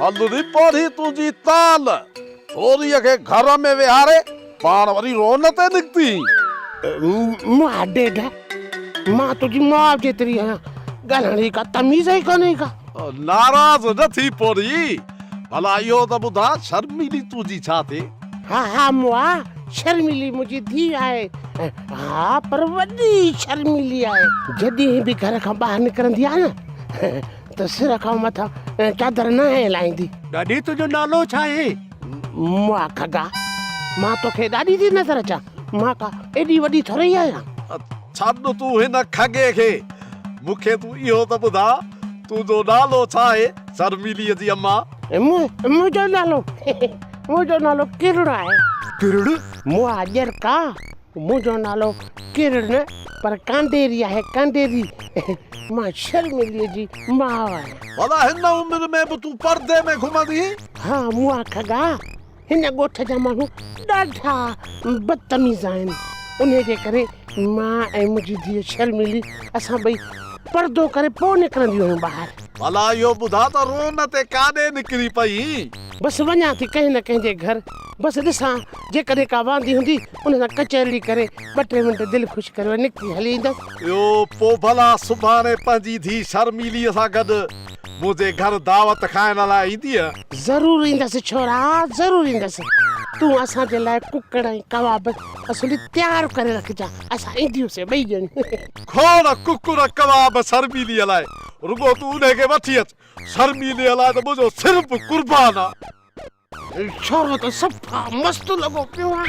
هل ري پوڙهي تنهنجي تال، ڇوريء کي گهر ۾ ويهاري پاڻ وري رون تي نڪتي. مئا ڊيڍ، مان تنهنجي ماء جيتري آهيان، ڳالهائڻ جي ڪا تميز ئي ڪانهي ڪا. ناراض نه ٿي پوڙهي، ڀلا اهو ته ٻڌاء شرميلي تنهنجي ڇا ٿئي؟ ها ها مئا، شرميلي منهنجي ڌيء آهي. ها پر وڏي شرميلي آهي. جڏهن به گهر کان ٻاهر نڪرندي آهي نه ته سر کان مٿان چادر ناهي لاهيندي. ڏاڏي تنهنجو نالو ڇا آهي؟ مئا کڳا، مان توکي ڏاڏي ٿي نظر اچان؟ مان ڪا ايڏي وڏي ٿورئي آهيان. ڇڏ تون هن کڳي کي، مون کي تون اهو ته ٻڌاء تنهنجو نالو ڇا آهي شرميليء جي اما؟ منهنجو نالو، منهنجو نالو ڪرڙ آهي. ڪرڙ؟ مئا ڄرڪا، منهنجو نالو ڪرڙ نه پر ڪانڊيري آهي، ڪانڊيري. مان شرميليء جي ماء آهيان. ڀلا هن عمر ۾ به تون پردي ۾ گهمندين؟ ها مئا کڳا، هن ڳوٺ جا ماڻهو ڏاڍا بدتميز آهن، انهيء جي ڪري مان ۽ منهنجي ڌيء شرميلي اسان ٻئي پردو ڪري پوء نڪرنديون آهيون ٻاهر. ڀلا اهو ٻڌاء ته رون تي ڪاڏي نڪري پئين؟ بس وڃان ٿي ڪنهن نه ڪنهن جي گهر، بس ڏسان جيڪڏهن ڪا واندي هوندي ان سان ڪچهرڙي ڪري ٻه ٽي منٽ دل خوش ڪري وري نڪري هلي ايندس. اهو پوء ڀلا سڀاڻي پنهنجي ڌيء شرميليء سان گڏ منهنجي گهر دعوت کائڻ لاء ايندينء؟ ضرور ايندس ڇورا، ضرور ايندس. تون اسان جي لاء ڪڪڙ ۽ ڪواب اصلي تيار ڪري رکجان، اسان اينديونسين ٻئي ڄڻيون. کوڙ ڪڪڙ ڪواب شرميليء لاء، رڳو تون انهي کي وٺي اچ. شرميليء لاء ته منهنجو سر به قربان آ. ڇورو ته صفا مست لڳو پيو آ.